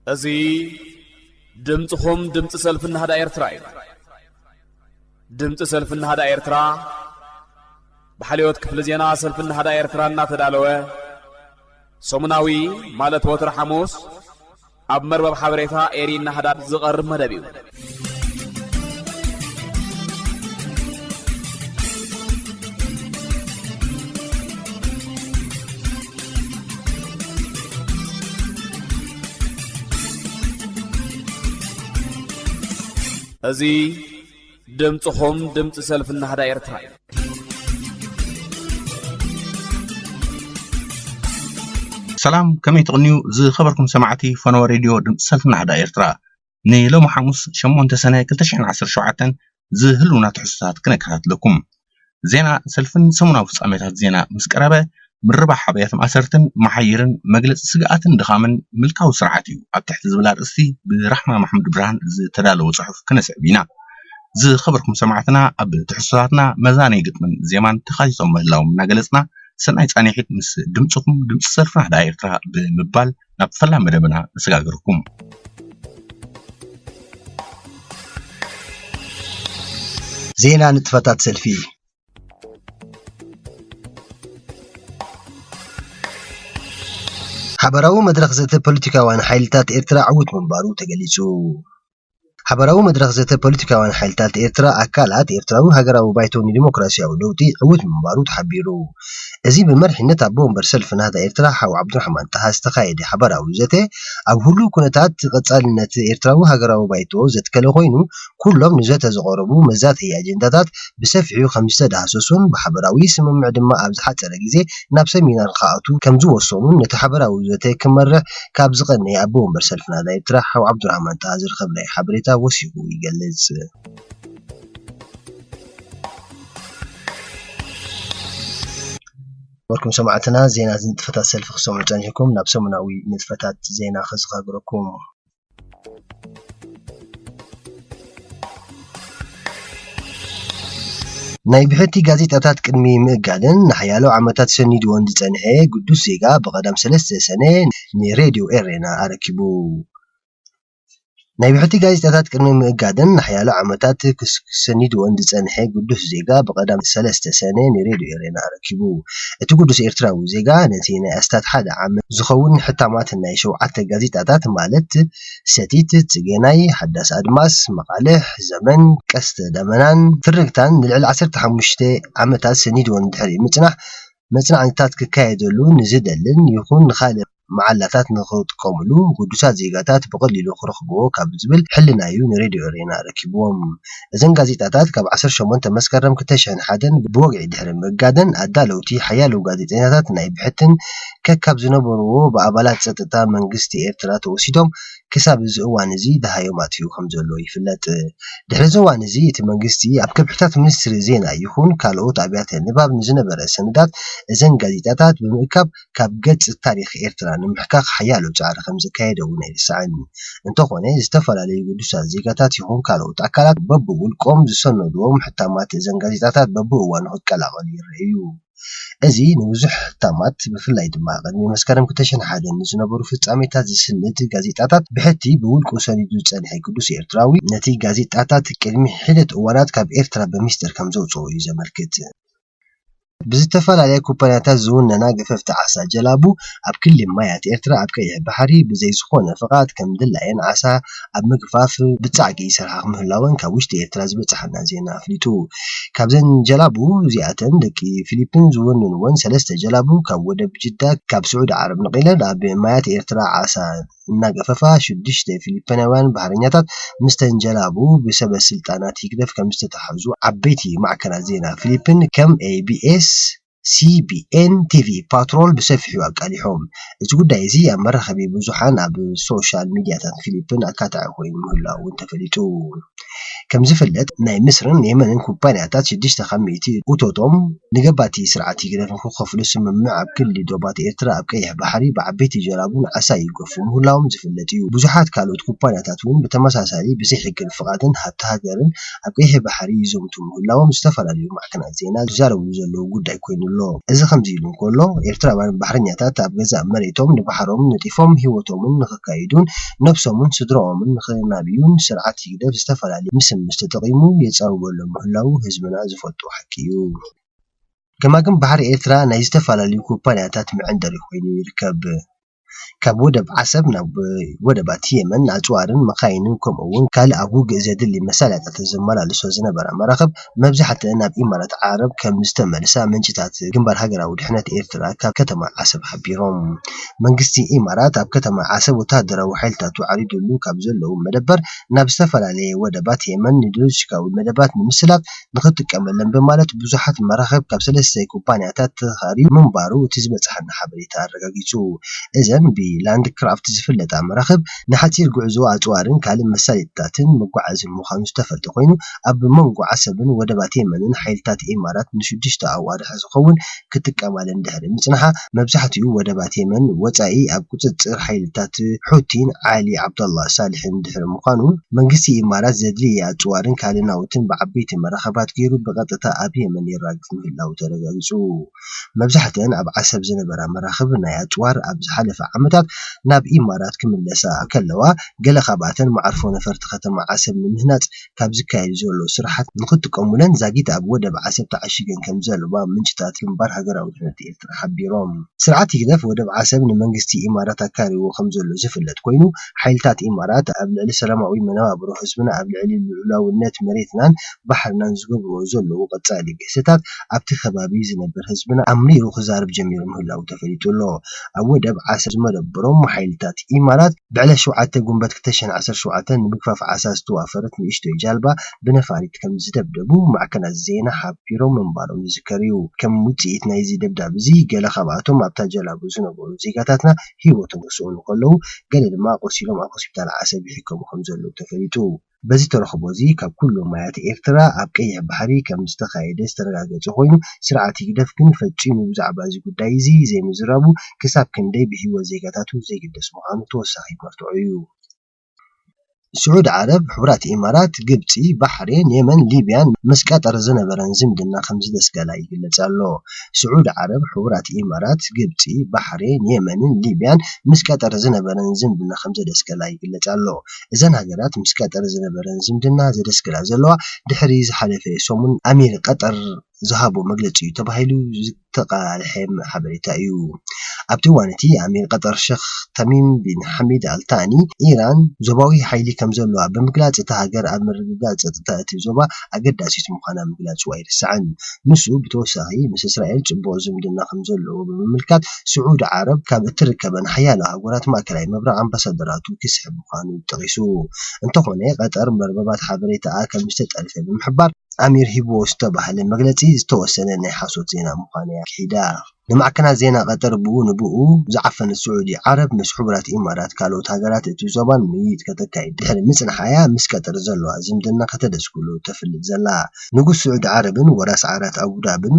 እዚ ድምፅኹም ድምፂ ሰልፊ ናህዳ ኤርትራ እዩ። ድምፂ ሰልፊ ናህዳ ኤርትራ ብሓልዮት ክፍሊ ዜና ሰልፊ ናህዳ ኤርትራ እናተዳለወ ሰሙናዊ፣ ማለት ወትሪ ሓሙስ፣ ኣብ መርበብ ሓበሬታ ኤሪ ናህዳ ዝቐርብ መደብ እዩ። እዚ ድምፅኹም ድምፂ ሰልፊ ናህዳ ኤርትራ እዩ። ሰላም፣ ከመይ ትቕንዩ ዝኸበርኩም ሰማዕቲ ፈነወ ሬድዮ ድምፂ ሰልፊ ናህዳ ኤርትራ? ንሎሚ ሓሙስ ሸሞንተ ሰነ ክልተ ሽሕን ዓሰርተ ሸውዓተን ዝህልውና ትሕዝቶታት ክነከታትለኩም። ዜና ሰልፍን ሰሙናዊ ፍጻሜታት ዜና ምስ ቀረበ፣ ምርባሕ ሓበያት ማእሰርትን መሓይርን መግለጺ ስግኣትን ድኻምን ምልካዊ ስርዓት እዩ ኣብ ትሕቲ ዝብል ኣርእስቲ ብራሕማ ማሕሙድ ብርሃን ዝተዳለወ ጽሑፍ ክነስዕብ ኢና። ዝኸበርኩም ሰማዕትና፣ ኣብ ትሕዝቶታትና መዛነዪ ግጥምን ዜማን ተኻቲቶም ምህላዎም እናገለጽና፣ ሰናይ ጻኒሒት ምስ ድምጽኹም ድምጺ ሰልፍና ዳ ኤርትራ ብምባል ናብ ፈላም መደብና ነሰጋግርኩም። ዜና ንጥፈታት ሰልፊ። ሓበራዊ መድረኽ ዘተ ፖለቲካውያን ሓይልታት ኤርትራ ዕዉት ምንባሩ ተገሊጹ። ሓበራዊ መድረኽ ዘተ ፖለቲካውያን ሓይልታት ኤርትራ ኣካላት ኤርትራዊ ሃገራዊ ባይቶ ንዲሞክራሲያዊ ለውጢ ዕዉት ምንባሩ ተሓቢሩ። እዚ ብመሪሕነት ኣቦ ወንበር ሰልፊ ናህዳ ኤርትራ ሓው ዓብዱራሕማን ጣሃ ዝተኻየደ ሓበራዊ ዘተ ኣብ ህሉው ኩነታት ቀጻልነት ኤርትራዊ ሃገራዊ ባይቶ ዘትከለ ኮይኑ፣ ኩሎም ንዘተ ዝቐረቡ መዛተዪ ኣጀንዳታት ብሰፊሑ ከም ዝተዳህሰሱን ብሓበራዊ ስምምዕ ድማ ኣብ ዝሓጸረ ግዜ ናብ ሰሚናር ክኣትዉ ከም ዝወሰኑን ነቲ ሓበራዊ ዘተ ክመርሕ ካብ ዝቐነየ ኣቦ ወንበር ሰልፍና ናይ ኤርትራ ሓው ዓብዱራህማን ጣሃ ዝረኸብናዮ ሓበሬታ ወሲኹ ይገልጽ። ወርኩም ሰማዕትና ዜና ንጥፈታት ሰልፊ ክሰምዑ ጸኒሕኩም፣ ናብ ሰሙናዊ ንጥፈታት ዜና ከዘኻግረኩም። ናይ ብሕቲ ጋዜጣታት ቅድሚ ምእጋደን ንሓያሎ ዓመታት ሰኒድዎን ዝጸንሐ ግዱስ ዜጋ ብቐዳም ሰለስተ ሰነ ንሬድዮ ኤሬና ኣረኪቡ። ናይ ብሕቲ ጋዜጣታት ቅድሚ ምእጋደን ንሓያሎ ዓመታት ክስ-፣ ክሰኒድዎን ዝጸንሐ ግዱስ ዜጋ ብቐዳም ሰለስተ ሰነ ንሬድዮ ኤሬና ኣረኪቡ። እቲ ግዱስ ኤርትራዊ ዜጋ ነቲ ናይ ኣስታት ሓደ ዓመት ዝኸውን ሕታማት ናይ ሸውዓተ ጋዜጣታት ማለት ሰቲት፣ ጽጌናይ፣ ሓዳስ ኣድማስ፣ መቓልሕ፣ ዘመን፣ ቀስተ ደመናን ትርግታን ንልዕሊ ዓሰርተ ሓሙሽተ ዓመታት ሰኒድዎን ድሕሪ ምጽናሕ፣ መጽናዕትታት ክካየደሉ ንዝደልን ይኹን ንኻልእ መዓላታት ንኽጥቀሙሉ ግዱሳት ዜጋታት ብቐሊሉ ክረኽብዎ ካብ ዝብል ሕልና'ዩ ንሬድዮ ኤሬና ኣረኪብዎም። እዘን ጋዜጣታት ካብ ዓሰርተ ሸሞንተ መስከረም ክልተ ሽሕን ሓደን ብወግዒ ድሕሪ ምእጋደን ኣዳለውቲ ሓያሎ ጋዜጠኛታት ናይ ብሕትን ከካብ ዝነበርዎ ብኣባላት ጸጥታ መንግስቲ ኤርትራ ተወሲዶም ክሳብ እዚ እዋን እዚ ደሃዮም ኣጥፊኡ ከም ዘሎ ይፍለጥ። ድሕሪ እዚ እዋን እዚ እቲ መንግስቲ ኣብ ከብሕታት ሚኒስትሪ ዜና ይኹን ካልኦት ኣብያተ ንባብ ንዝነበረ ሰነዳት እዘን ጋዜጣታት ብምእካብ ካብ ገጽ ታሪኽ ኤርትራ ንምሕካኽ ሓያሎ ጻዕሪ ከም ዘካየደ እውን ኣይርሳዕን። እንተኾነ ዝተፈላለዩ ግዱሳት ዜጋታት ይኹን ካልኦት ኣካላት በብውልቆም ዝሰነድዎም ሕታማት እዘን ጋዜጣታት በብእዋኑ ክቀላቐሉ ይረኣዩ። እዚ ንብዙሕ ሕታማት፣ ብፍላይ ድማ ቅድሚ መስከረም ክልተ ሽሕን ሓደን ንዝነበሩ ፍጻሜታት ዝስንድ ጋዜጣታት ብሕቲ ብውልቁ ሰኒዱ ዝጸንሐ ቅዱስ ኤርትራዊ፣ ነቲ ጋዜጣታት ቅድሚ ሒደት እዋናት ካብ ኤርትራ ብሚስጥር ከም ዘውጽኦ እዩ ዘመልክት። ብዝተፈላለያ ኩባንያታት ዝውነና ገፈፍቲ ዓሳ ጀላቡ ኣብ ክሊ ማያት ኤርትራ ኣብ ቀይሕ ባሕሪ ብዘይ ዝኾነ ፍቓድ ከም ድላየን ዓሳ ኣብ ምግፋፍ ብጻዕቂ ይሰርሓ ምህላወን ካብ ውሽጢ ኤርትራ ዝበጽሓና ዜና ኣፍሊጡ። ካብዘን ጀላቡ እዚኣተን ደቂ ፊሊፒን ዝወነንወን ሰለስተ ጀላቡ ካብ ወደብ ጅዳ ካብ ስዑዲ ዓረብ ነቒለን ኣብ ማያት ኤርትራ ዓሳ እናገፈፋ ሽዱሽተ ፊሊፒናውያን ባሕረኛታት ምስተን ጀላቡ ብሰበ ስልጣናት ህግደፍ ከም ዝተታሕዙ ዓበይቲ ማዕከናት ዜና ፊሊፒን ከም ኤ ቢ ኤስ፣ ሲ ቢ ኤን ቲ ቪ ፓትሮል ብሰፊሑ ኣቃሊሖም። እዚ ጉዳይ እዚ ኣብ መራኸቢ ብዙሓን ኣብ ሶሻል ሚድያታት ፊሊፒን ኣካታዒ ኮይኑ ምህላው እውን ተፈሊጡ። ከም ዝፍለጥ ናይ ምስርን የመንን ኩባንያታት ሽዱሽተ ካብ ሚእቲ እቶቶም ንገባቲ ስርዓት ህግደፍ ንክኸፍሉ ስምምዕ ኣብ ክሊ ዶባት ኤርትራ ኣብ ቀይሕ ባሕሪ ብዓበይቲ ጀላቡ ንዓሳ ይገፉ ምህላዎም ዝፍለጥ እዩ። ብዙሓት ካልኦት ኩባንያታት እውን ብተመሳሳሊ ብዘይ ሕግን ፍቓድን ሃብቲ ሃገርን ኣብ ቀይሕ ባሕሪ ይዘምቱ ምህላዎም ዝተፈላለዩ ማዕከናት ዜና ዝዛረብሉ ዘለዉ ጉዳይ ኮይኑ ኣሎ። ኣሎ። እዚ ከምዚ ኢሉ እንከሎ፣ ኤርትራውያን ባሕረኛታት ኣብ ገዛእ መሬቶም ንባሕሮም ነጢፎም ህይወቶምን ንኸካይዱን ነብሶምን ስድራኦምን ንኸናብዩን ስርዓት ህግደፍ ዝተፈላለዩ ምስምስ ተጠቒሙ የጻውበሎም ምህላዉ ህዝብና ዝፈልጦ ሓቂ እዩ። ገማግም ባሕሪ ኤርትራ ናይ ዝተፈላለዩ ኩባንያታት መዐንደሪ ኮይኑ ይርከብ። ካብ ወደብ ዓሰብ ናብ ወደባት የመን ኣጽዋርን መኻይንን ከምኡ እውን ካልእ ኣብ ውግእ ዘድሊ መሳለጥያታት ዘመላልሶ ዝነበራ መራኽብ መብዛሕትአን ናብ ኢማራት ዓረብ ከም ዝተመልሳ ምንጭታት ግንባር ሃገራዊ ድሕነት ኤርትራ ካብ ከተማ ዓሰብ ሓቢሮም። መንግስቲ ኢማራት ኣብ ከተማ ዓሰብ ወተሃደራዊ ሓይልታቱ ዓሪዱሉ ካብ ዘለዉ መደበር ናብ ዝተፈላለየ ወደባት የመን ንሎጂስቲካዊ መደባት ንምስላጥ ንኽጥቀመለን ብማለት ብዙሓት መራኽብ ካብ ሰለስተ ኩባንያታት ተኻርዩ ምንባሩ እቲ ዝበጽሓና ሓበሬታ ኣረጋጊጹ። እዘን ብላንድ ክራፍት ዝፍለጣ መራኽብ ንሓጺር ጉዕዞ ኣጽዋርን ካልእ መሳለጥያታትን መጓዓዝን ምዃኑ ዝተፈልጠ ኮይኑ፣ ኣብ መንጎ ዓሰብን ወደባት የመንን ሓይልታት ኢማራት ንሽዱሽተ ኣዋርሕ ዝኸውን ክጥቀማለን ድሕሪ ምጽንሓ፣ መብዛሕትኡ ወደባት የመን ወጻኢ ኣብ ቁጽጽር ሓይልታት ሑቲን ዓሊ ዓብደላ ሳልሕን ድሕሪ ምዃኑ፣ መንግስቲ ኢማራት ዘድሊ ኣጽዋርን ካልእ ናውትን ብዓበይቲ መራኽባት ገይሩ ብቐጥታ ኣብ የመን የራግፍ ምህላዉ ተረጋጊጹ። መብዛሕትአን ኣብ ዓሰብ ዝነበራ መራኽብ ናይ ኣጽዋር ኣብ ዝሓለፈ ዓመታት ናብ ኢማራት ክምለሳ ከለዋ፣ ገለ ካብኣተን መዓርፎ ነፈርቲ ከተማ ዓሰብ ንምህናጽ ካብ ዝካየድ ዘሎ ስራሓት ንኽጥቀሙለን ዛጊት ኣብ ወደብ ዓሰብ ተዓሺገን ከም ዘለዋ ምንጭታት ግንባር ሃገራዊ ድሕነት ኤርትራ ሓቢሮም። ስርዓት ህግደፍ ወደብ ዓሰብ ንመንግስቲ ኢማራት ኣካሪዎ ከም ዘሎ ዝፍለጥ ኮይኑ፣ ሓይልታት ኢማራት ኣብ ልዕሊ ሰላማዊ መነባብሮ ህዝብና፣ ኣብ ልዕሊ ልዑላውነት መሬትናን ባሕርናን ዝገብርዎ ዘለዉ ቀጻሊ ግህሰታት ኣብቲ ከባቢ ዝነብር ህዝብና ኣምሪሩ ክዛረብ ጀሚሩ ምህላዉ ተፈሊጡ ኣሎ። ኣብ ወደብ ዓሰብ ዝመደበሮም ሓይልታት ኢማራት ብዕለት ሸውዓተ ጉንበት ክልተ ሽሕን ዓሰርተ ሸውዓተን ንምግፋፍ ዓሳ ዝተዋፈረት ንእሽቶይ ጃልባ ብነፋሪት ከም ዝደብደቡ ማዕከናት ዜና ሓቢሮም ምንባሮም ዝዝከር እዩ። ከም ውጽኢት ናይዚ ደብዳብ እዚ ገለ ካብኣቶም ኣብታ ጀላቡ ዝነበሩ ዜጋታትና ህይወቶም ክስእኑ ከለዉ፣ ገለ ድማ ቆሲሎም ኣብ ሆስፒታል ዓሰብ ይሕከሙ ከም ዘለዉ ተፈሊጡ። በዚ ተረኽቦ እዚ ካብ ኩሎም ማያት ኤርትራ ኣብ ቀይሕ ባሕሪ ከም ዝተኻየደ ዝተረጋገጸ ኮይኑ፣ ስርዓት ህግደፍ ግን ፈጺሙ ብዛዕባ እዚ ጉዳይ እዚ ዘይምዝራቡ ክሳብ ክንደይ ብህይወት ዜጋታቱ ዘይግደስ ምዃኑ ተወሳኺ መርትዖ እዩ። ስዑዲ ዓረብ፣ ሕቡራት ኢማራት፣ ግብጺ፣ ባሕሬን፣ የመን፣ ሊብያን ምስ ቀጠር ዝነበረን ዝምድና ከም ዝደስከላ ይግለጽ ኣሎ። ስዑዲ ዓረብ፣ ሕቡራት ኢማራት፣ ግብጺ፣ ባሕሬን፣ የመንን ሊብያን ምስ ቀጠር ዝነበረን ዝምድና ከም ዘደስከላ ይግለጽ ኣሎ። እዘን ሃገራት ምስ ቀጠር ዝነበረን ዝምድና ዘደስክላ ዘለዋ ድሕሪ ዝሓለፈ ሰሙን ኣሚር ቀጠር ዝሃቦ መግለጺ እዩ ተባሂሉ ዝተቃልሐ ሓበሬታ እዩ። ኣብቲ እዋን እቲ ኣሚር ቀጠር ሸኽ ተሚም ቢን ሓሚድ ኣልታኒ፣ ኢራን ዞባዊ ሓይሊ ከም ዘለዋ ብምግላጽ፣ እታ ሃገር ኣብ ምርግጋጽ ጸጥታ እቲ ዞባ ኣገዳሲት ምዃና ምግላጹ ኣይርሳዕን። ንሱ ብተወሳኺ ምስ እስራኤል ጽቡቕ ዝምድና ከም ዘለዎ ብምምልካት፣ ስዑዲ ዓረብ ካብ እትርከበን ሓያሎ ኣህጉራት ማእከላይ ምብራቕ ኣምባሳደራቱ ክስሕብ ምዃኑ ጠቒሱ። እንተኾነ፣ ቀጠር መርበባት ሓበሬታኣ ከም ዝተጠልፈ ብምሕባር፣ ኣሚር ሂብዎ ዝተባህለ መግለጺ ዝተወሰነ ናይ ሓሶት ዜና ምዃኑ እያ ክሒዳ። ንማዕከናት ዜና ቀጠር ብኡ ንብኡ ዝዓፈነት ስዑዲ ዓረብ ምስ ሕቡራት ኢማራት ካልኦት ሃገራት እቲ ዞባን ምይይጥ ከተካይድ ድሕሪ ምጽንሓ እያ ምስ ቀጠር ዘለዋ ዝምድና ከተደስክሎ ተፍልጥ ዘላ። ንጉስ ስዑዲ ዓረብን ወራስ ዓራት ኣቡዳብን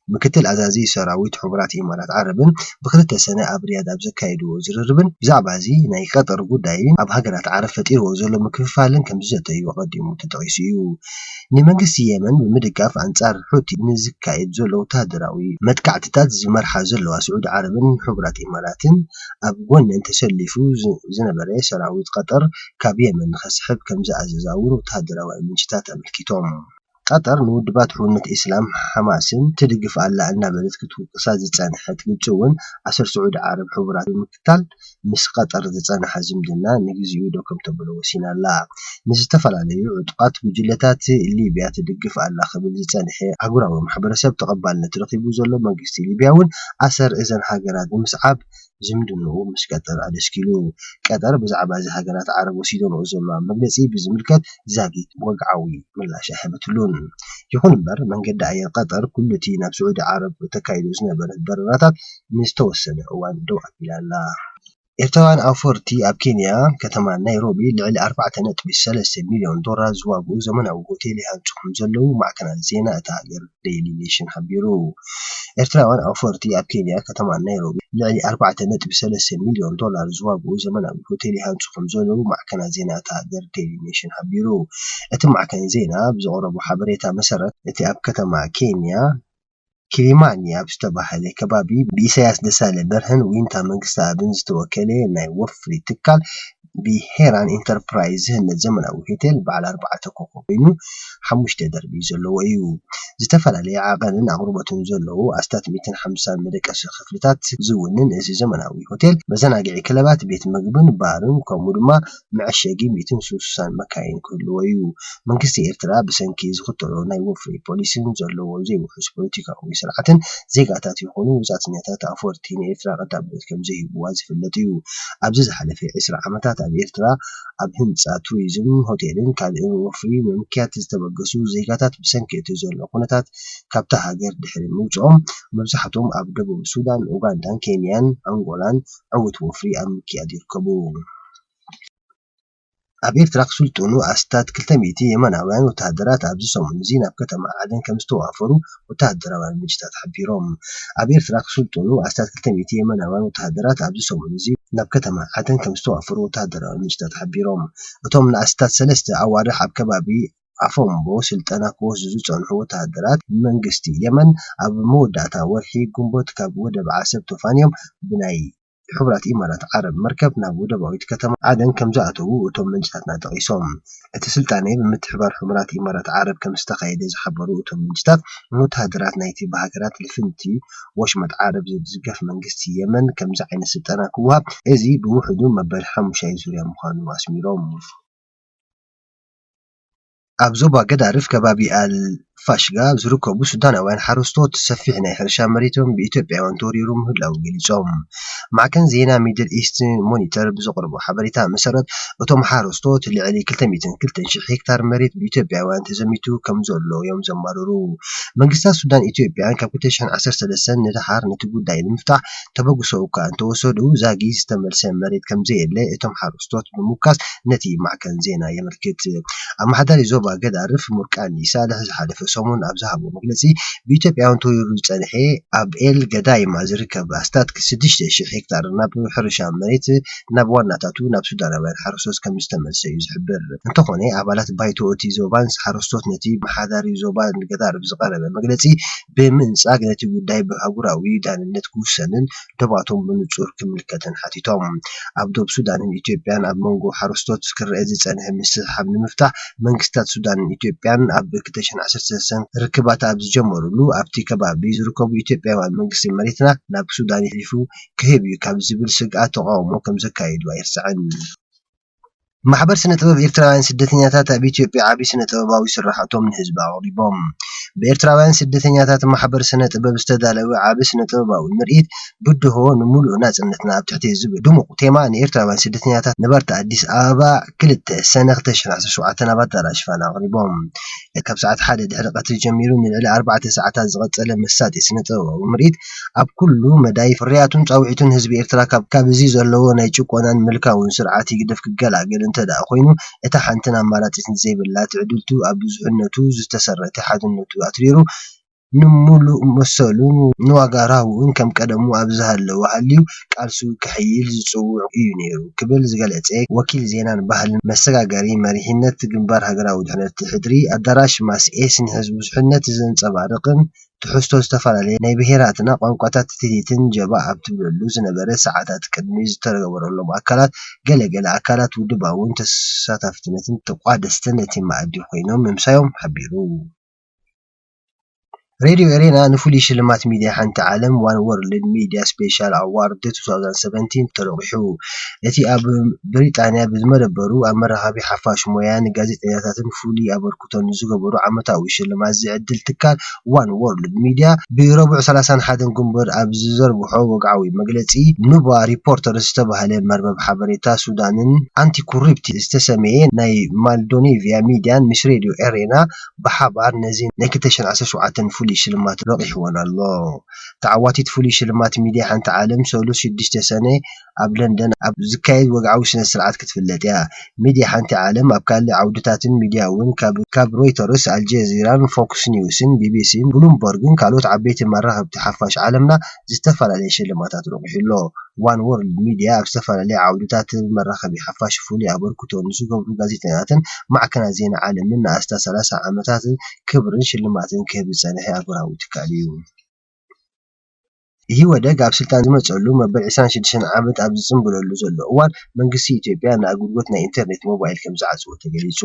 ምክትል ኣዛዚ ሰራዊት ሕቡራት ኢማራት ዓረብን ብክልተ ሰነ ኣብ ሪያድ ኣብ ዘካየድዎ ዝርርብን ብዛዕባ እዚ ናይ ቀጠር ጉዳይን ኣብ ሃገራት ዓረብ ፈጢርዎ ዘሎ ምክፍፋልን ከም ዝዘተዩ ኣቐዲሙ ተጠቒሱ እዩ። ንመንግስቲ የመን ብምድጋፍ ኣንጻር ሑቲ ንዝካየድ ዘሎ ወተሃደራዊ መጥቃዕትታት ዝመርሓ ዘለዋ ስዑዲ ዓረብን ሕቡራት ኢማራትን ኣብ ጎነን ተሰሊፉ ዝ- ዝነበረ ሰራዊት ቀጠር ካብ የመን ንኸስሕብ ከም ዝኣዘዛ እውን ወተሃደራውያን ምንጭታት ኣመልኪቶም። ቀጠር ንውድባት ሕውነት ኢስላም ሓማስን ትድግፍ ኣላ እናበለት ክትውቅሳ ዝጸንሐት ግብጺ እውን ኣሰር ስዑዲ ዓረብ ሕቡራት ብምክታል ምስ ቀጠር ዝጸንሓ ዝምድና ንግዚኡ ደው ከም ተብሎ ወሲና ኣላ። ንዝተፈላለዩ ዕጡቓት ጉጅለታት ሊብያ ትድግፍ ኣላ ክብል ዝጸንሐ ኣህጉራዊ ማሕበረሰብ ተቐባልነት ረኺቡ ዘሎ መንግስቲ ሊብያ እውን ኣሰር እዘን ሃገራት ብምስዓብ ዝምድንኡ ምስ ቀጠር ኣደስኪሉ። ቀጠር ብዛዕባ እዚ ሃገራት ዓረብ ወሲደንኦ ዘለዋ መግለጺ ብዝምልከት ዛጊት ወግዓዊ ምላሽ ኣይሃበትሉን። ይኹን እምበር መንገዲ ኣየር ቀጠር ኩሉ እቲ ናብ ስዑዲ ዓረብ ተካይዶ ዝነበረ በረራታት ንዝተወሰነ እዋን ደው ኣቢላ ኣላ። ኤርትራውያን ኣውፈርቲ ኣብ ኬንያ ከተማ ናይሮቢ ልዕሊ ኣርባዕተ ነጥቢ ሰለስተ ሚልዮን ዶላር ዝዋግኡ ዘመናዊ ሆቴል ይሃንጹ ከም ዘለዉ ማዕከናት ዜና እታ ሃገር ዴይሊ ኔሽን ሓቢሩ። ኤርትራውያን ኣውፈርቲ ኣብ ኬንያ ከተማ ናይሮቢ ልዕሊ ኣርባዕተ ነጥቢ ሰለስተ ሚልዮን ዶላር ዝዋግኡ ዘመናዊ ሆቴል ይሃንጹ ከም ዘለዉ ማዕከናት ዜና እታ ሃገር ዴይሊ ኔሽን ሓቢሩ። እቲ ማዕከን ዜና ብዘቕረቦ ሓበሬታ መሰረት፣ እቲ ኣብ ከተማ ኬንያ ኪሊማኒ ኣብ ዝተባህለ ከባቢ ብኢሳያስ ደሳለ በርሀን ዊንታ መንግስቲ ኣብን ዝተወከለ ናይ ወፍሪ ትካል ብሄራን ኢንተርፕራይዝ ዝህነጽ ዘመናዊ ሆቴል በዓል ኣርባዕተ ኮኾብ ኮይኑ ሓሙሽተ ደርቢ ዘለዎ እዩ። ዝተፈላለየ ዓቐንን ኣቕርቦትን ዘለዎ ኣስታት ሚእትን ሓምሳን መደቀሲ ክፍልታት ዝውንን እዚ ዘመናዊ ሆቴል መዘናግዒ ክለባት፣ ቤት ምግብን ባርን ከምኡ ድማ መዐሸጊ ሚእትን ስሳን መካይን ክህልዎ እዩ። መንግስቲ ኤርትራ ብሰንኪ ዝኽተሎ ናይ ወፍሪ ፖሊሲን ዘለዎ ዘይውሑስ ፖለቲካዊ ስርዓትን ዜጋታት ይኹኑ ወጻእተኛታት ኣፍወርቲ ንኤርትራ ቀዳምነት ከም ዘይህብዋ ዝፍለጥ እዩ። ኣብዚ ዝሓለፈ ዕስራ ዓመታት ኣብ ኤርትራ ኣብ ህንጻ ቱሪዝም፣ ሆቴልን ካልእን ወፍሪ ምምክያት ዝተበገሱ ዜጋታት ብሰንኪ እቲ ዘሎ ኩነታት ካብታ ሃገር ድሕሪ ምውጽኦም መብዛሕትኦም ኣብ ደቡብ ሱዳን፣ ኡጋንዳን ኬንያን ኣንጎላን ዕዉት ወፍሪ ኣብ ምክያድ ይርከቡ። ኣብ ኤርትራ ክስልጥኑ ኣስታት ክልተ ሚእቲ የመናውያን ወተሃደራት ኣብዚ ሰሙን እዚ ናብ ከተማ ዓደን ከም ዝተዋፈሩ ወተሃደራውያን ምንጭታት ሓቢሮም። ኣብ ኤርትራ ክስልጥኑ ኣስታት ክልተ ሚእቲ የመናውያን ወተሃደራት ኣብዚ ሰሙን እዚ ናብ ከተማ ዓደን ከም ዝተዋፈሩ ወተሃደራውያን ምንጭታት ሓቢሮም። እቶም ንኣስታት ሰለስተ ኣዋርሕ ኣብ ከባቢ ኣፎምቦ ስልጠና ክወስዱ ዝጸንሑ ወተሃደራት መንግስቲ የመን ኣብ መወዳእታ ወርሒ ግንቦት ካብ ወደብ ዓሰብ ተፋንዮም ብናይ ሕቡራት ኢማራት ዓረብ መርከብ ናብ ወደባዊት ከተማ ዓደን ከም ዝኣተዉ እቶም ምንጭታትና ጠቒሶም። እቲ ስልጣነ ብምትሕብባር ሕቡራት ኢማራት ዓረብ ከም ዝተኻየደ ዝሓበሩ እቶም ምንጭታት፣ ንወተሃደራት ናይቲ ብሃገራት ልፍንቲ ወሽመጥ ዓረብ ዝድገፍ መንግስቲ የመን ከምዚ ዓይነት ስልጠና ክወሃብ፣ እዚ ብውሕዱ መበል ሓሙሻይ ዙርያ ምዃኑ ኣስሚሮም። ኣብ ዞባ ገዳርፍ ከባቢ ኣል ፋሽጋ ዝርከቡ ሱዳናውያን ሓረስቶት ሰፊሕ ናይ ሕርሻ መሬቶም ብኢትዮጵያውያን ተወሪሩ ምህላዉ ገሊጾም። ማዕከን ዜና ሚድል ኢስት ሞኒተር ብዘቕረቦ ሓበሬታ መሰረት፣ እቶም ሓረስቶት ልዕሊ ክልተ ሚእትን ክልተን ሽሕ ሄክታር መሬት ብኢትዮጵያውያን ተዘሚቱ ከም ዘሎ እዮም ዘማርሩ። መንግስታት ሱዳን ኢትዮጵያን ካብ ክልተ ሽሕን ዓሰርተ ሰለስተን ንደሓር ነቲ ጉዳይ ንምፍታሕ ተበግሶ እኳ እንተወሰዱ፣ ዛጊ ዝተመልሰ መሬት ከም ዘየለ እቶም ሓረስቶት ብምውካስ ነቲ ማዕከን ዜና የመልክት። ኣመሓዳሪ ዞባ ገዳርፍ ሙርቃኒ ሳልሕ ዝሓለፈ ሰሙን ኣብ ዝሃቦ መግለጺ፣ ብኢትዮጵያውያን ተወሪሩ ዝጸንሐ ኣብ ኤል ገዳይማ ዝርከብ ኣስታት ሽዱሽተ ሽሕ ሄክታር ናብ ሕርሻ መሬት ናብ ዋናታቱ ናብ ሱዳናውያን ሓረስቶት ከም ዝተመልሰ እዩ ዝሕብር። እንተኾነ ኣባላት ባይቶ እቲ ዞባን ሓረስቶት ነቲ ኣመሓዳሪ ዞባ ገዳርፍ ዝቐረበ መግለጺ ብምንጻግ ነቲ ጉዳይ ብኣህጉራዊ ዳንነት ክውሰንን ዶባቶም ብንጹር ክምልከትን ሓቲቶም። ኣብ ዶብ ሱዳንን ኢትዮጵያን ኣብ መንጎ ሓረስቶት ክረአ ዝጸንሐ ምስሕሓብ ንምፍታሕ መንግስታት ሱዳንን ኢትዮጵያን ኣብ ክልተ ሽሕን ዓሰርተ ሰለስተን ርክባት ኣብ ዝጀመሩሉ ኣብቲ ከባቢ ዝርከቡ ኢትዮጵያውያን መንግስቲ መሬትና ናብ ሱዳን የሕሊፉ ክህብ እዩ ካብ ዝብል ስግኣት ተቓውሞ ከም ዘካየዱ ኣይርሳዕን። ማሕበር ስነ ጥበብ ኤርትራውያን ስደተኛታት ኣብ ኢትዮጵያ ዓቢ ስነ ጥበባዊ ስራሓቶም ንህዝቢ ኣቕሪቦም። ብኤርትራውያን ስደተኛታት ማሕበር ስነ ጥበብ ዝተዳለወ ዓቢ ስነ ጥበባዊ ምርኢት ብድሆ ንምሉእ ናጽነትና ኣብ ትሕቲ ዝብል ድሙቕ ቴማ ንኤርትራውያን ስደተኛታት ነበርቲ ኣዲስ ኣበባ ክልተ ሰነ ክልተ ሽሕን ዓሰርተ ሸውዓተን ኣብ ኣዳራሽ ፋና ኣቕሪቦም። ካብ ሰዓት ሓደ ድሕሪ ቀትሪ ጀሚሩ ንልዕሊ ኣርባዕተ ሰዓታት ዝቐጸለ መሳጢ ስነ ጥበባዊ ምርኢት ኣብ ኩሉ መዳይ ፍርያቱን ጻውዒቱን ህዝቢ ኤርትራ ካብ ካብ እዚ ዘለዎ ናይ ጭቆናን ምልካውን ስርዓት ይግደፍ ክገላገል እንተ ደኣ ኮይኑ እታ ሓንትን ኣማራጺትን ዘይብላ ትዕድልቱ ኣብ ብዙሕነቱ ዝተሰረተ ሓድነቱ ኣትሪሩ ንምሉእ መሰሉን ንዋጋ ራህውኡን ከም ቀደሙ ኣብ ዝሃለወ ሃልዩ ቃልሱ ከሕይል ዝጽውዕ እዩ ነይሩ ክብል ዝገለጸ ወኪል ዜናን ባህልን መሰጋገሪ መሪሕነት ግንባር ሃገራዊ ድሕነት ሕድሪ ኣዳራሽ ማስኤስ ንህዝቢ ብዙሕነት ዘንጸባርቕን ትሕዝቶ ዝተፈላለየ ናይ ብሄራትና ቋንቋታት ትቲትን ጀባ ኣብ ትብለሉ ዝነበረ ሰዓታት ቅድሚ ዝተረገበረሎም ኣካላት ገለ ገለ ኣካላት ውድባውን ተሳታፍነትን ተቋደስትን እቲ መኣዲ ኮይኖም ምምሳዮም ሓቢሩ። ሬድዮ ኤሬና ንፍሉይ ሽልማት ሚድያ ሓንቲ ዓለም ዋን ወርልድ ሚድያ ስፔሻል ኣዋርድ two thousand seventeen ተረቑሑ። እቲ ኣብ ብሪጣንያ ብዝመደበሩ ኣብ መራኸቢ ሓፋሽ ሞያ ንጋዜጠኛታትን ፍሉይ ኣበርክቶ ንዝገበሩ ዓመታዊ ሽልማት ዝዕድል ትካል ዋን ወርልድ ሚድያ ብረቡዕ ሰላሳን ሓደን ግንቦት ኣብ ዝዘርግሖ ወግዓዊ መግለጺ ኑባ ሪፖርተር ዝተባህለ መርበብ ሓበሬታ ሱዳንን ኣንቲ ኮሪፕቲ ዝተሰመየ ናይ ማልዶኔቪያ ሚድያን ምስ ሬድዮ ኤሬና ብሓባር ነዚ ናይ ክልተ ሽሕን ዓሰርተ ሸውዓተን ፍሉይ ሽልማት ረቑሕወን ኣሎ። ተዓዋቲት ፍሉይ ሽልማት ሚድያ ሓንቲ ዓለም ሰሉስ ሽዱሽተ ሰነ ኣብ ለንደን ኣብ ዝካየድ ወግዓዊ ስነ ስርዓት ክትፍለጥ እያ። ሚድያ ሓንቲ ዓለም ኣብ ካልእ ዓውድታትን ሚድያ እውን ካብ ካብ ሮይተርስ፣ ኣልጀዚራን ፎክስ ኒውስን ቢቢሲን ብሉምበርግን ካልኦት ዓበይቲ መራኸብቲ ሓፋሽ ዓለምና ዝተፈላለየ ሽልማታት ረቑሑ ኣሎ። ዋን ወርልድ ሚድያ ኣብ ዝተፈላለየ ዓውድታት መራኸቢ ሓፋሽ ፍሉይ ኣበርክቶ ንዝገብሩ ጋዜጠኛታትን ማዕከናት ዜና ዓለምን ንኣስታት ሰላሳ ዓመታት ክብርን ሽልማትን ክህብ ዝጸንሐ ኣህጉራዊ ትካል እዩ። ኢህወደግ ኣብ ስልጣን ዝመጸሉ መበል ዕስራን ሽዱሽተን ዓመት ኣብ ዝጽንብለሉ ዘሎ እዋን፣ መንግስቲ ኢትዮጵያ ንኣገልግሎት ናይ ኢንተርኔት ሞባይል ከም ዝዓጽዎ ተገሊጹ።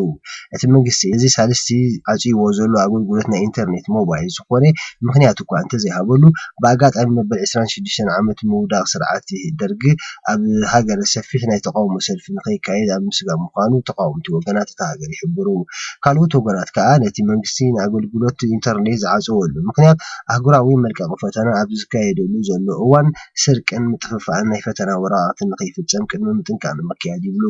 እቲ መንግስቲ እዚ ሳልስቲ ዓጽይዎ ዘሎ ኣገልግሎት ናይ ኢንተርኔት ሞባይል ዝኾነ ምኽንያት እኳ እንተዘይሃበሉ፣ ብኣጋጣሚ መበል ዕስራን ሽዱሽተን ዓመት ምውዳቕ ስርዓት ደርግ ኣብ ሃገር ሰፊሕ ናይ ተቓውሞ ሰልፊ ንኸይካየድ ኣብ ምስጋእ ምዃኑ ተቓወምቲ ወገናት እታ ሃገር ይሕብሩ። ካልኦት ወገናት ከኣ ነቲ መንግስቲ ንኣገልግሎት ኢንተርኔት ዝዓጸወሉ ምኽንያት ኣህጉራዊ መልቀቒ ፈተና ኣብ ዝካየደሉ ዘሎ እዋን ስርቅን ምጥፍፋእን ናይ ፈተና ወረቓቕቲ ንኸይፍጸም ቅድመ ምጥንቃቕ ንምክያድ ይብሉ።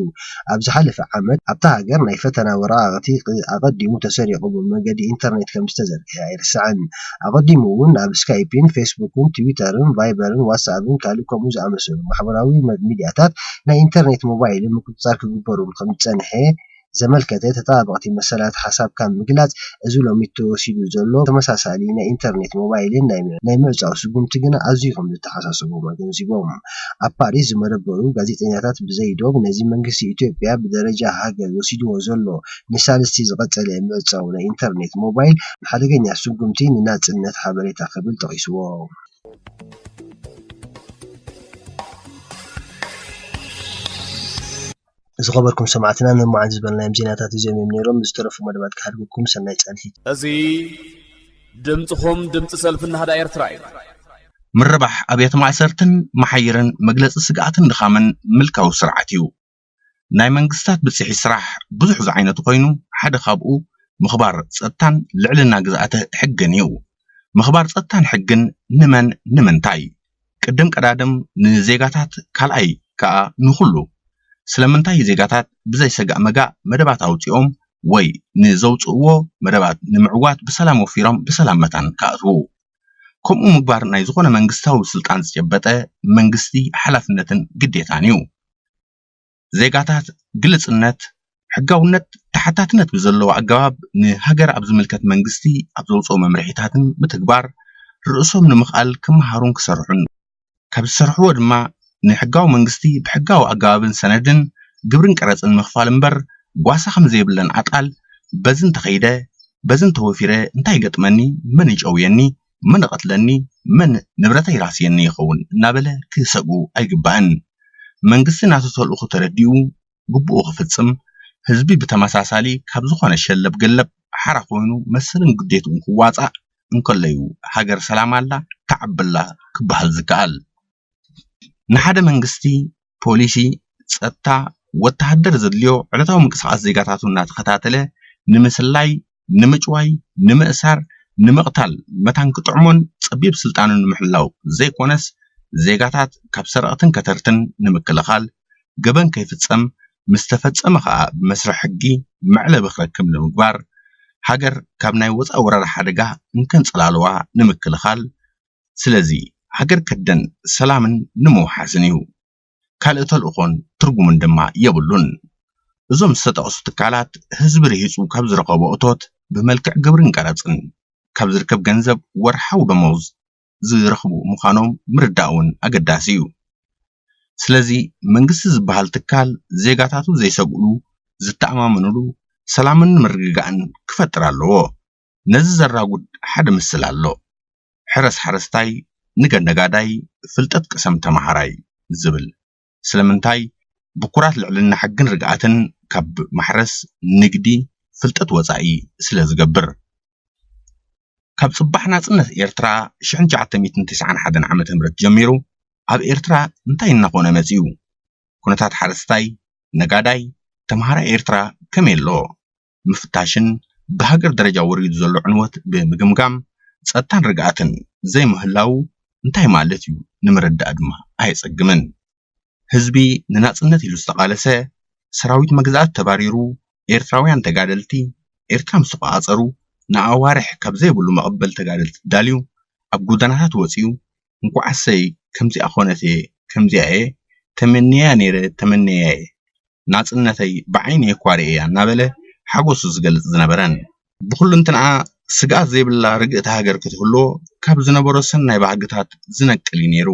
ኣብ ዝሓለፈ ዓመት ኣብታ ሃገር ናይ ፈተና ወረቓቕቲ ኣቐዲሙ ተሰሪቑ ብመገዲ ኢንተርኔት ከም ዝተዘርግሐ ኣይርሳዕን። ኣቐዲሙ እውን ኣብ ስካይፕን ፌስቡክን ትዊተርን ቫይበርን ዋትስኣፕን ካልእ ከምኡ ዝኣመሰሉ ማሕበራዊ መ- ሚድያታት ናይ ኢንተርኔት ሞባይልን ምቁጽጻር ክግበሩን ከም ዝጸንሐ ዘመልከተ ተጣባብቕቲ መሰላት ሓሳብ ካብ ምግላጽ፣ እዚ ሎሚ ተወሲዱ ዘሎ ተመሳሳሊ ናይ ኢንተርኔት ሞባይልን ናይ ምዕ- ናይ ምዕጻው ስጉምቲ ግና ኣዝዩ ከም ዘተሓሳሰቦም ኣገንዚቦም። ኣብ ፓሪስ ዝመደበሩ ጋዜጠኛታት ብዘይ ዶብ ነዚ መንግስቲ ኢትዮጵያ ብደረጃ ሃገር ወሲድዎ ዘሎ ንሳልስቲ ዝቐጸለ ምዕጻው ናይ ኢንተርኔት ሞባይል ሓደገኛ ስጉምቲ ንናጽነት ሓበሬታ ክብል ጠቒስዎ። ዝኸበርኩም ሰማዕትና፣ ንመዓልቲ ዝበልናዮም ዜናታት እዚኦም እዮም ነይሮም። ዝተረፉ መደባት ክሓድጉኩም፣ ሰናይ ጻንሒት። እዚ ድምፅኹም ድምፂ ሰልፊ ናህዳ ኤርትራ እዩ። ምርባሕ ኣብያተ ማእሰርትን መሓይርን መግለፂ ስግኣትን ድኻምን ምልካዊ ስርዓት እዩ። ናይ መንግስታት ብፅሒ ስራሕ ብዙሕ ዝዓይነቱ ኮይኑ፣ ሓደ ካብኡ ምኽባር ፀጥታን ልዕልና ግዝኣተ ሕግን እዩ። ምኽባር ፀጥታን ሕግን ንመን ንምንታይ? ቅድም ቀዳድም ንዜጋታት፣ ካልኣይ ከኣ ንኹሉ። ስለምንታይ ዜጋታት ብዘይ ሰጋእ መጋእ መደባት ኣውጺኦም ወይ ንዘውጽእዎ መደባት ንምዕዋት ብሰላም ወፊሮም ብሰላም መታን ክኣትዉ? ከምኡ ምግባር ናይ ዝኾነ መንግስታዊ ስልጣን ዝጨበጠ መንግስቲ ሓላፍነትን ግዴታን እዩ። ዜጋታት ግልጽነት፣ ሕጋውነት፣ ተሓታትነት ብዘለዎ ኣገባብ ንሃገር ኣብ ዝምልከት መንግስቲ ኣብ ዘውጽኦ መምርሒታትን ምትግባር ርእሶም ንምኽኣል ክመሃሩን ክሰርሑን ካብ ዝሰርሕዎ ድማ ንሕጋዊ መንግስቲ ብሕጋዊ ኣገባብን ሰነድን ግብርን ቀረፅን ምኽፋል እምበር ጓሳ ከም ዘይብለን ኣጣል በዚ እንተኸይደ በዚ እንተወፊረ እንታይ ይገጥመኒ፣ መን ይጨውየኒ፣ መን ይቐትለኒ፣ መን ንብረተይ ይራስየኒ ይኸውን እናበለ ክሰግኡ ኣይግባእን። መንግስቲ ናቱ ተልእኾ ተረዲኡ ግቡኡ ክፍፅም፣ ህዝቢ ብተመሳሳሊ ካብ ዝኾነ ሸለብ ገለብ ሓራ ኮይኑ መሰልን ግዴትኡን ክዋፃእ እንከለዩ ሃገር ሰላም ኣላ፣ ተዓብላ ክበሃል ዝከኣል። ንሓደ መንግስቲ ፖሊሲ፣ ፀጥታ፣ ወተሃደር ዘድልዮ ዕለታዊ ምንቅስቓስ ዜጋታቱ እናተኸታተለ ንምስላይ፣ ንምጭዋይ፣ ንምእሳር፣ ንምቕታል መታን ክጥዕሞን ፀቢብ ስልጣኑ ንምሕላው ዘይኮነስ ዜጋታት ካብ ሰረቕትን ከተርትን ንምክልኻል፣ ገበን ከይፍፀም፣ ምስ ተፈፀመ ኸኣ ብመስርሕ ሕጊ መዕለቢ ክረክብ ንምግባር፣ ሃገር ካብ ናይ ወፃኢ ወራር ሓደጋ እንከን ፅላልዋ ንምክልኻል፣ ስለዚ ሃገር ከደን ሰላምን ንምውሓስን እዩ። ካልእ ተልእኾን ትርጉምን ድማ የብሉን። እዞም ዝተጠቕሱ ትካላት ህዝቢ ርሂፁ ካብ ዝረኸቦ እቶት ብመልክዕ ግብርን ቀረፅን ካብ ዝርከብ ገንዘብ ወርሓዊ ደሞዝ ዝረኽቡ ምዃኖም ምርዳእ እውን ኣገዳሲ እዩ። ስለዚ መንግስቲ ዝበሃል ትካል ዜጋታቱ ዘይሰግእሉ፣ ዝተኣማመኑሉ ሰላምን ምርግጋእን ክፈጥር ኣለዎ። ነዚ ዘራጉድ ሓደ ምስል ኣሎ። ሕረስ ሓረስታይ፣ ንገድ ነጋዳይ፣ ፍልጠት ቅሰም ተመሃራይ ዝብል። ስለምንታይ ብኩራት ልዕልና ሕግን ርግኣትን ካብ ማሕረስ፣ ንግዲ፣ ፍልጠት ወፃኢ ስለ ዝገብር። ካብ ፅባሕ ናፅነት ኤርትራ ሽሕን ትሽዓተ ሚእትን ተስዓን ሓደን ዓመተ ምህረት ጀሚሩ ኣብ ኤርትራ እንታይ እናኾነ መፂኡ? ኩነታት ሓረስታይ፣ ነጋዳይ፣ ተምሃራይ ኤርትራ ከመይ ኣሎ? ምፍታሽን ብሃገር ደረጃ ወሪዱ ዘሎ ዕንወት ብምግምጋም፣ ጸጥታን ርግኣትን ዘይምህላዉ እንታይ ማለት እዩ ንምርዳእ ድማ ኣየጸግምን። ህዝቢ ንናጽነት ኢሉ ዝተቓለሰ፣ ሰራዊት መግዛእቲ ተባሪሩ፣ ኤርትራውያን ተጋደልቲ ኤርትራ ምስ ተቖጻጸሩ፣ ንኣዋርሕ ካብ ዘይብሉ መቐበል ተጋደልቲ ተዳልዩ፣ ኣብ ጎደናታት ወጺኡ፣ እንኳዕ ኣሰይ ከምዚኣ ኮነት እየ፣ ከምዚኣ እየ ተመንየያ ነይረ፣ ተመንየያ እየ፣ ናጽነተይ ብዓይነይ እኳ ርእየያ እናበለ ሓጎሱ ዝገልጽ ዝነበረን፣ ብኹልንትንኣ ስግኣት ዘይብላ ርግእቲ ሃገር ክትህልዎ ካብ ዝነበሮ ሰናይ ባህግታት ዝነቅል እዩ ነይሩ።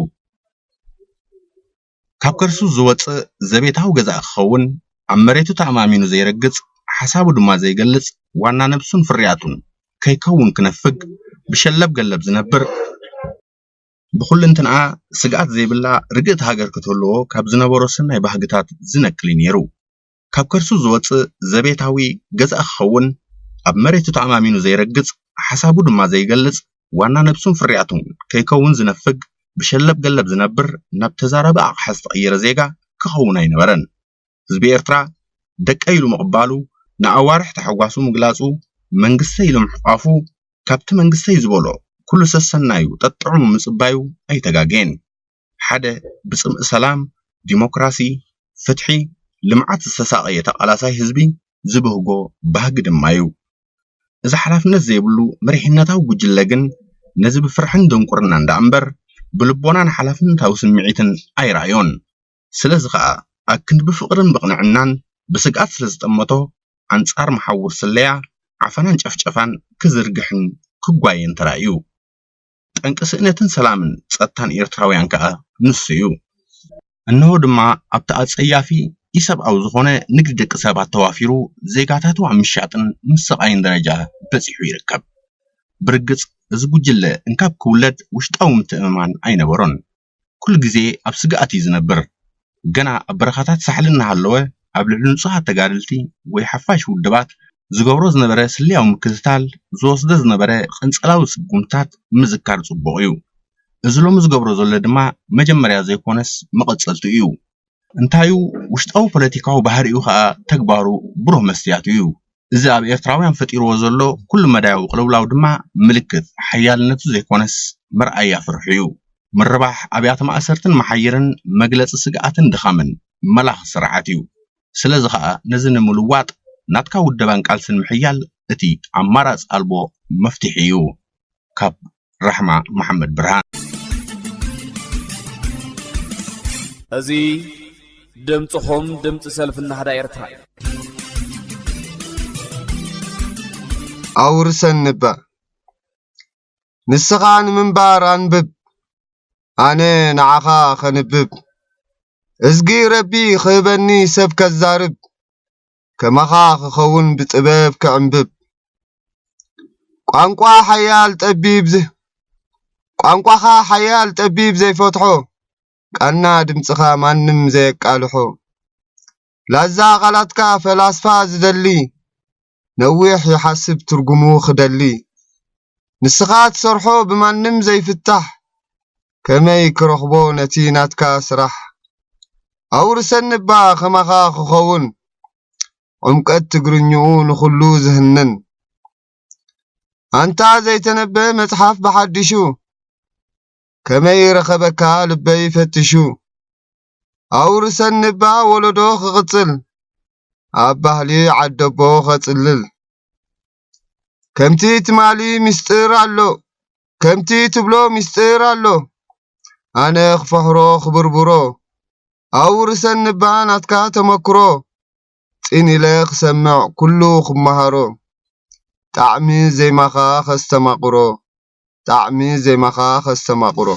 ካብ ከርሱ ዝወጽእ ዘቤታዊ ገዛኢ ክኸውን፣ ኣብ መሬቱ ተኣማሚኑ ዘይረግጽ፣ ሓሳቡ ድማ ዘይገልጽ፣ ዋና ነብሱን ፍርያቱን ከይከውን ክነፍግ፣ ብሸለብ ገለብ ዝነብር፣ ብኹልንትንኣ ስግኣት ዘይብላ ርግእቲ ሃገር ክትህልዎ ካብ ዝነበሮ ሰናይ ባህግታት ዝነቅል እዩ ነይሩ። ካብ ከርሱ ዝወጽእ ዘቤታዊ ገዛኢ ክኸውን፣ ኣብ መሬቱ ተኣማሚኑ ዘይረግጽ፣ ሓሳቡ ድማ ዘይገልጽ፣ ዋና ነብሱን ፍርያቱን ከይከውን ዝነፍግ፣ ብሸለብ ገለብ ዝነብር፣ ናብ ተዛራቢ ኣቕሓ ዝተቐየረ ዜጋ ክኸውን ኣይነበረን። ህዝቢ ኤርትራ ደቀይ ኢሉ ምቕባሉ፣ ንኣዋርሕ ታሕጓሱ ምግላጹ፣ መንግስተይ ኢሉ ምሕቋፉ፣ ካብቲ መንግስተይ ዝበሎ ኩሉ ሰሰናዩ ጠጥዑሙ ምጽባዩ ኣይተጋገየን። ሓደ ብጽምኢ ሰላም፣ ዲሞክራሲ፣ ፍትሒ፣ ልምዓት ዝተሳቐየ ተቓላሳይ ህዝቢ ዝብህጎ ባህጊ ድማ እዩ። እዚ ሓላፍነት ዘይብሉ መሪሕነታዊ ጉጅለ ግን ነዚ ብፍርሕን ድንቁርናን ደኣ እምበር ብልቦናን ሓላፍነታዊ ስምዒትን ኣይረኣዮን። ስለዚ ኸኣ ኣክንዲ ብፍቕርን ብቕንዕናን ብስግኣት ስለ ዝጠመቶ ኣንጻር መሓውር ስለያ ዓፈናን ጨፍጨፋን ክዝርግሕን ክጓየን ተራእዩ። ጠንቂ ስእነትን ሰላምን ጸጥታን ኤርትራውያን ከኣ ንሱ እዩ። እነሆ ድማ ኣብቲ ኣጸያፊ ኢሰብኣዊ ዝኾነ ንግዲ ደቂ ሰባት ተዋፊሩ ዜጋታቱ ኣብ ምሻጥን ምስቓይን ደረጃ በጺሑ ይርከብ። ብርግጽ እዚ ጉጅለ እንካብ ክውለድ ውሽጣዊ ምትእምማን ኣይነበሮን። ኩሉ ግዜ ኣብ ስግኣት እዩ ዝነብር። ገና ኣብ በረኻታት ሳሕል እናሃለወ ኣብ ልዕሊ ንጹሃት ተጋደልቲ ወይ ሓፋሽ ውድባት ዝገብሮ ዝነበረ ስለያዊ ምክትታል፣ ዝወስዶ ዝነበረ ቅንጸላዊ ስጉምትታት ምዝካር ጽቡቕ እዩ። እዚ ሎሚ ዝገብሮ ዘሎ ድማ መጀመርያ ዘይኮነስ መቐጸልቱ እዩ። እንታዩ ውሽጣዊ ፖለቲካዊ ባህሪኡ ኸኣ ተግባሩ ብሩህ መስትያቱ እዩ። እዚ ኣብ ኤርትራውያን ፈጢርዎ ዘሎ ኩሉ መዳያዊ ቅልውላው ድማ ምልክት ሓያልነቱ ዘይኮነስ መርኣያ ፍርሑ እዩ። ምርባሕ ኣብያተ ማእሰርትን መሓየርን መግለጺ ስግኣትን ድኻምን መላኺ ስርዓት እዩ። ስለዚ ኸኣ ነዚ ንምልዋጥ ናትካ ውደባን ቃልስን ምሕያል እቲ ኣማራጺ ኣልቦ መፍትሒ እዩ። ካብ ራሕማ መሓመድ ብርሃን። እዚ ድምፅኹም ድምፂ ሰልፊ ናህዳ ኤርትራ እዩ። ኣውርሰኒ እባ ንስኻ ንምንባር ኣንብብ፣ ኣነ ንዓኻ ኸንብብ። እዝጊ ረቢ ክህበኒ ሰብ ከዛርብ፣ ከማኻ ክኸውን ብጥበብ ክዕምብብ። ቋንቋ ሓያል ጠቢብ ዝ- ቋንቋኻ ሓያል ጠቢብ ዘይፈትሖ፣ ቃና ድምፅኻ ማንም ዘየቃልሖ። ላዛ ቃላትካ ፈላስፋ ዝደሊ፣ ነዊሕ ይሓስብ ትርጉሙ ክደሊ። ንስኻ ትሰርሖ ብማንም ዘይፍታሕ፣ ከመይ ክረኽቦ ነቲ ናትካ ስራሕ? ኣውርሰኒ እባ ከማኻ ክኸውን፣ ዕምቀት ትግርኝኡ ንኹሉ ዝህንን። ኣንታ ዘይተነበ መጽሓፍ ብሓዲሹ፣ ከመይ ረኸበካ ልበይ ፈትሹ። ኣውርሰኒ እባ ወለዶ ክቕጽል፣ ኣብ ባህሊ ዓደቦ ከጽልል። ከምቲ ትማሊ ምስጢር ኣሎ፣ ከምቲ ትብሎ ምስጢር ኣሎ፣ ኣነ ክፈሕሮ ክብርብሮ። ኣውርሰኒ እባ ናትካ ተመክሮ፣ ጺን ኢለ ክሰምዕ ኩሉ ክመሃሮ። ጣዕሚ ዜማኻ ከስተማቕሮ፣ ጣዕሚ ዜማኻ ከስተማቕሮ።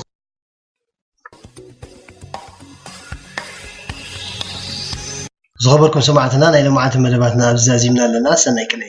ዝኸበርኩም ሰማዕትና፣ ናይ ሎማዓንቲ መደባትና ኣብዚ ዛዚምና ኣለና። ሰናይ ቅነ።